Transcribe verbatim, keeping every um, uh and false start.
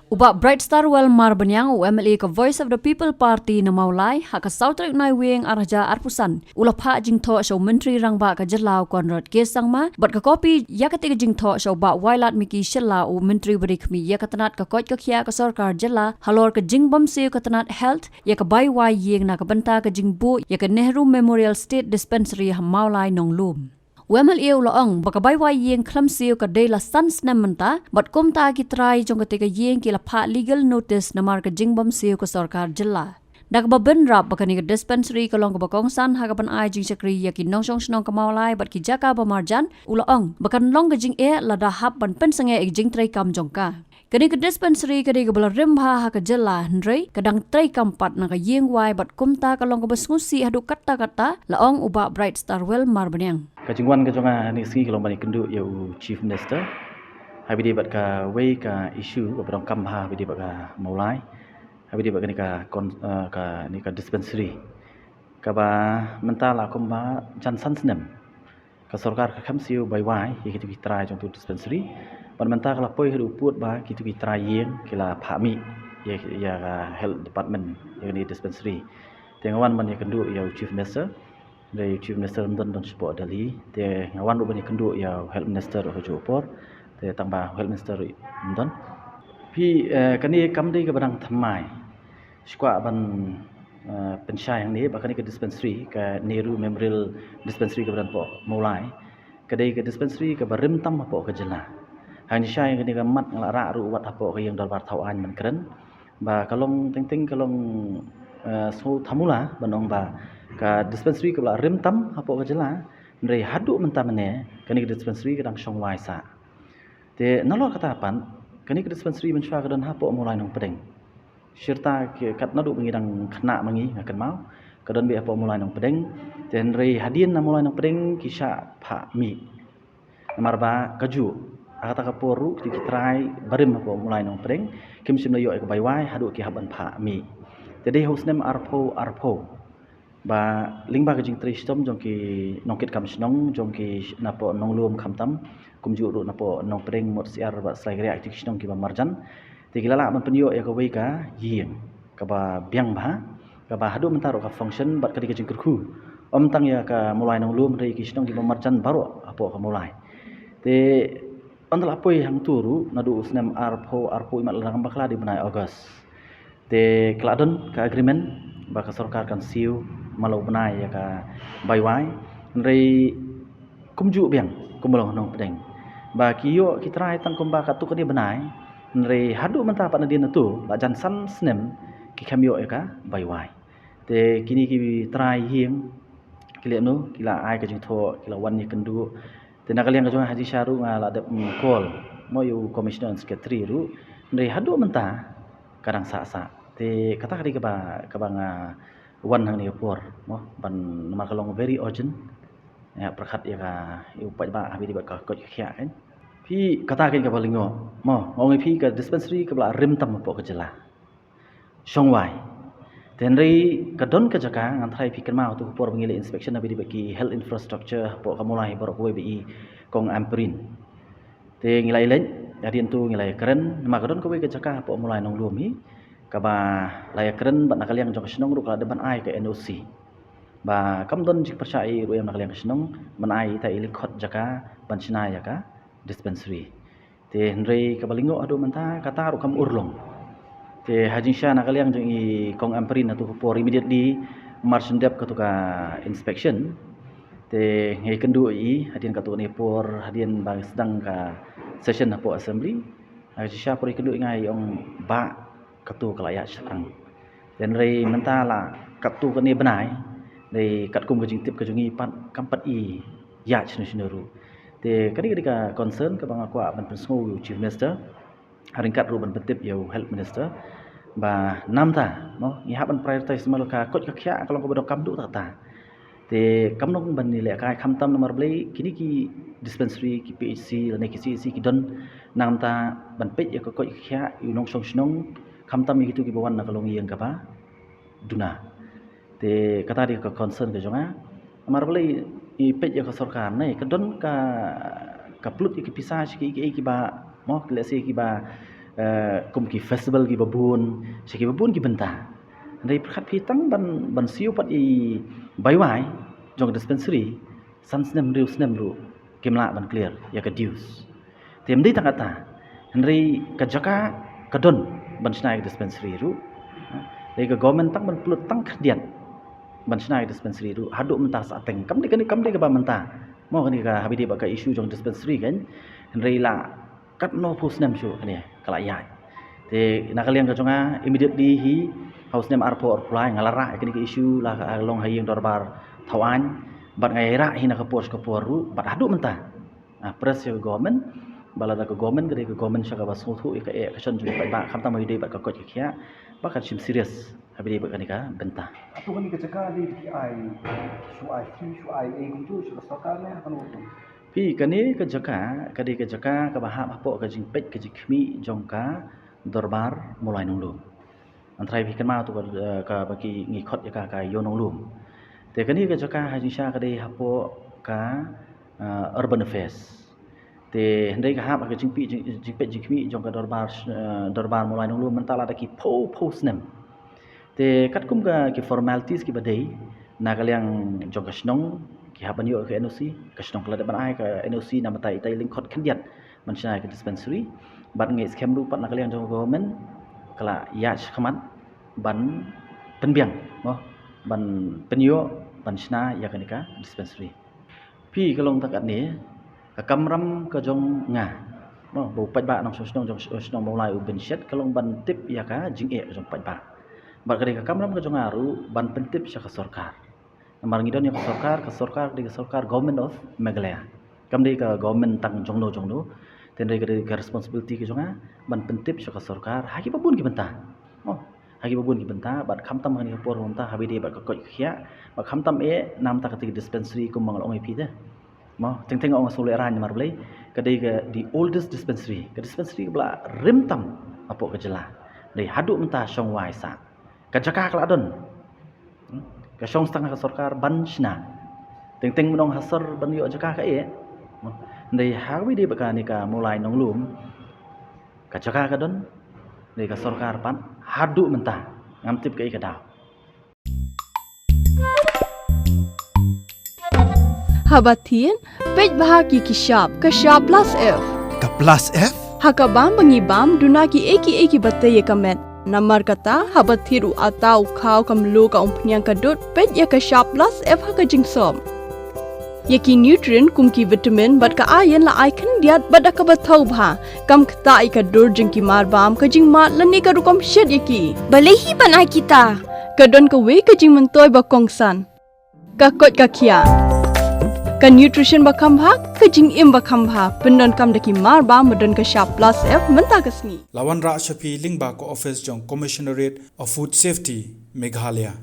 U Bah Brightstarwell Marbaniang, u M L A ka Voice of the People Party na Mawlai, ha ka saw tarik Naiwieng ar hajar arphew san, u la phah jingthoh sha u Myntri Rangbah ka jylla u Conrad K Sangma, bad ka kopi ïa kata ka jingthoh sha u Bah Wailadmiki Shylla, u Myntri ba dei khmih ïa ka tnat ka koit ka khiah ka sorkar jylla, halor ka jingbymsiew ka tnat health, ïa ka bai wai ïing na ka bynta ka jingbuh ïa ka Nehru Memorial State Dispensary ha Mawlai Nonglum. U M L A u la ong ba ka bai wai ïing khlem siew ka dei la san snem mynta, bad kumta ki trai jong kata ka ïing ki la phah legal notice namar ka jingbymsiew ka sorkar jylla. Da kaba bynrap ba kane ka dispensary ka long kaba kongsan ha kaban ai jingshakri ïa ki nongshong shnong ka Mawlai bad ki jaka ba marjan, u la ong ba kan long ka jingeh lada hap ban pynsangeh ïa ka jingtrei kam jong ka. Kane ka dispensary ka dei kaba la rim bha ha ka jylla, hynrei ka dang trei kam pat na ka ïing wai, bad kumta ka long kaba sngewsih haduh katta katta, la ong u Bah Brightstarwell Marbaniang. Ka jingwan ka jong nga ha kane ka sngi ka long ban ïakynduh ïa u Chief Minister ha kaba ïadei bad kawei ka issue kaba donkam bha ha kaba ïadei bad ka Mawlai, ha kaba ïadei bad kane ka kon-, eh, kane ka dispensary, kaba mynta la kumba jan san snem ka sorkar ka khlem siew bai wai ïa kito ki trai jong uto u dispensary. Bad mynta ka la poi haduh pud ba kito ki trai ïing ki la phah mih ïa, ïa ka health department ïa kane ka dispensary. Te nga wan ban ïakynduh ïa u Chief Minister. Te u Chief Minister ym don, don shapoh Delhi. Te nga wan ruh ban ïakynduh ïa u Health Minister ha kajuh ka por. Te tang ba u Health Minister ym don. Phi, eh, kane kam dei kaba dang thymmai. Shu kwah ban, eh, pynshai hangne ba kane ka dispensary, ka Nehru Memorial Dispensary kaba don hapoh Mawlai, ka dei ka dispensary kaba rim tam hapoh ka jylla. Hangne shai kane ka mat nga la rah ruh wat hapoh ka ïing dorbar thaw aiñ ban kren ba ka long teng teng ka long, eh, sngewthamula ban ong ba ka dispensary kaba la rim tam hapoh ka jylla, hynrei haduh mynta mynne kane ka dispensary ka dang shong wai sah. Te nalor kata pat, kane ka dispensary mynshuwa ka don hapoh Mawlai Nongpdeng. Shirta ki kat naduh ba ngi dang khynnah ma ngi nga kynmaw, ka don beit hapoh Mawlai Nongpdeng. Te hynrei hadien na Mawlai Nongpdeng ki shah phah mih. Namar ba kajuh, ha kata ka por ruh kito ki trai barim hapoh Mawlai Nongpdeng kim shym la ïoh ïa ka bai wai haduh ki hap ban phah mih. Te dei ha u snem arphew arphew ba lyngba ka jingtrei shitom jong ki nongkitkam shnong, jong ki sh-, napoh Nonglum khamtam, kumjuh ruh napoh Nongpdeng, Motshiar bad Sainkriah, kito ki shnong kiba marjan. Te ki la lah ban pynïoh ïa kawei ka ïing kaba biang bha, kaba haduh mynta ruh ka function bad ka dei ka jingkyrkhu ym tang ïa ka Mawlai Nonglum hynrei ki shnong kiba marjan baroh hapoh ka Mawlai. Te ynda la poi hangto ruh naduh u snem arphew arphew imat lada ngam bakla dei bnai August. Te ka la don ka agreement ba ka sorkar kan siew man la u bnai ïa ka bai wai. Hynrei kumjuh biang kumba long ha Nongpdeng ba ki ïoh ki trai tang kumba katto katne bnai. Hynrei haduh mynta pat nadien na to la jan san snem ki khlem ïoh ïa ka bai wai. Te kine ki trai ïing ki leh kumno, ki la ai ka jingthoh, ki la wan ïakynduh. Te na ka liang ka jong nga ha jingshisha ruh nga la dep, mm, call mo ïa u Commissioner and Secretary ruh. Hynrei haduh mynta ka dang sah sah. Te kata ka dei kaba, kaba nga wan hangne ka por mo ban, namar ka long very urgent. Nga pyrkhat ïa ka, ïa u paidbah ha kaba ïadei bad ka koit ka khiah kan. Phi, kata kan kaba lyngngoh mo, nga ong ïa phi ka dispensary kaba la rim tam hapoh ka jylla shong wai. Te hynrei ka don ka jaka, ngan tharai phi kynmaw ha kato ka por ba ngi leh inspection ha kaba ïadei bad ki health infrastructure hapoh ka Mawlai baroh kawei ba i Kong Ampareen. Te ngi la ïaleit, hadien to ngi la ïakren, namar ka don kawei ka jaka hapoh Mawlai Nonglum hi kaba la ïakren bad na ka liang jong ka shnong ruh ka la dep ban ai ka N O C. Ba kam don jingpyrshah ei ei ruh em na ka liang ka shnong ban ai ita i lyngkhot jaka ban shna ïa ka dispensary. Te hynrei kaba lyngngoh haduh mynta kata ruh kam urlong. Te ha jingshisha na ka liang jong i Kong Ampareen ha kato ka por immediately mar shen dep kato ka inspection, te nga ïakynduh ïa i hadien kato kane ka por, hadien ba sdang ka session hapoh assembly. Ha jingshisha por ïakynduh ïa nga i ong ba kato ka la ïaid shaphrang. Te hynrei mynta la katto katne bnai, dei katkum ka jingtip ka jong ngi pat kam pat i ïaid shano shano ruh. Te kane ka dei ka concern kaba nga kwah ban pynsngew ïa u Chief Minister, ha ryngkat ruh ban pyntip ïa u Health Minister ba namta mo ngi hap ban prioritize namar ka koit ka khiah ka long kaba donkam haduh katta katta. Te kam long ban ïalehkai khamtam namar balei kine ki dispensary, ki P H C lane ki C H C ki don namta ban peit ïa ka koit ka khiah ïa u nongshong shnong, khamtam ïa kito kiba wan na ka longïing kaba duna. Te kata dei ka concern ka jong nga. Namar balei i peit ïa ka sorkar ne ka don ka, ka pynlut ïa ki pisa sha kiei kiei kiba mo, let's say kiba eh, kum ki festival ki babun, sha ki babun ki bynta. Hynrei pyrkhat phi tang ban, ban siew pat i bai wai jong dispensary, san snem hynriew snem ruh kim lah ban clear ïa ka dues. Te ym dei tang kata, hynrei ka jaka ka don ban shna ïa ka dispensary ruh. Dei ka government tang ban pynlut tang khyndiat ban shna ïa ka dispensary ruh haduh mynta sa teng. Kam dei kane, kam dei kaba mynta. Mo kane ka haba dei bad ka issue jong dispensary kan. Hynrei la katno phew snem shuh kane ka la ïaid. Te na ka liang ka jong nga immediately hi ha u snem arphew arphew lai nga la rah ïa kane ka issue la ka long ha ïing dorbar Thawaiñ bad nga ïa rah hi na ka por sha ka por ruh bad haduh mynta. Ah, press ïa ka government, ba lada ka government ka dei ka government sha kaba sngewthuh ïa ka eh ka shon jong ki paidbah, khamtam ha ïadei bad ka koit ka khiah, ba kan shim serious ha ïadei bad kane ka bynta. Ato kane ka jaka dei ki ai, shu ai free, shu ai eh kumto sha ka sorkar ne ha kano kumto? Phi, kane ka jaka ka dei ka jaka kaba hap hapoh ka jingpeit ka jingkhmih jong ka dorbar Mawlai Nonglum. Ngan tharai phi kynmaw to ka, eh, kaba ki ngi khot ïa ka ka Ïew Nonglum. Te kane ka jaka ha jingshisha ka dei hapoh ka, eh, Urban Affairs. Te hynrei ka hap ha ka jingpeit jing, jingpeit jingkhmih jong ka dorbar, eh, dorbar Mawlai Nonglum mynta la da ki phew phew snem. Te katkum ka ki formalities kiba dei na ka liang jong ka shnong ki hap ban ïoh ka N O C, ka shnong ka la dep ban ai ka N O C namar ba ita i lyngkot khyndiat ban shna ïa ka dispensary. Bad nga ngeit skhem ruh pat na ka liang jong ka government ka la ïaid shakhmat ban pynbiang, mo, ban pynïoh ban shna ïa kane ka dispensary. Phi, ka long tang katne ka kamram ka jong nga, mo, ba u paidbah nongshong shnong jong shnong Mawlai u bynshet ka long ban tip ïa ka jingeh ka jong u paidbah. Bad ka dei ka kamram ka jong nga ruh ban pyntip sha ka sorkar. Namar ngi don ïa ka sorkar, ka sorkar ka dei ka sorkar Government of Meghalaya. Kam dei ka government tang jongno jongno. Te hynrei ka dei ka responsibility ka jong nga ban pyntip sha ka sorkar ha kiba bun ki bynta. Oh, ha kiba bun ki bynta, bad khamtam ha kane ka por mynta haba ïadei bad ka koit ka khiah, bad khamtam eh namar kata ka dispensary kumba nga la ong ïa phi te. Mo, teng teng nga ong nga sngewlehrain namar balei, ka dei ka the oldest dispensary, ka dispensary kaba la rim tam hapoh ka jylla. Dei haduh mynta shong wai sah. Ka jaka ka la don. Hmm? Ka shong tang ha ka sorkar ban shna. Teng teng mynno ha sor ban ïoh jaka ka eh. Mo, dei haba ïadei bad kane ka Mawlai Nonglum. Ka jaka ka don, dei ka sorkar pat, haduh mynta ngam tip kaei ka daw. Haba thied, peit bha ki ki shap, ka shap plus F. Ka plus F? Ha ka bam ba ngi bam, duna kiei kiei kiba tei ïa ka met. Namar kata, haba thied u atta u khaw ka mluh ka umphniang ka dud, peit ïa ka shap plus F ha ka jingsop. Ïa ki nutrient kum ki vitamin bad ka iron la ai khyndiat bad da kaba thaw bha. Kam ktah ïa ka dur jong ki mar bam, ka jingmad lane ka rukom shet ïa ki. Balei hi ban ai kita? Ka don kawei ka jingmyntoi ba kongsan. Ka koit ka khiah. Ka nutrition ba kham bha, ka jingim ba kham bha. Pyndonkam da ki mar bam ba don ka shap plus F mynta ka sngi. La wanrah sha phi lyngba ka office jong Commissionerate of Food Safety, Meghalaya.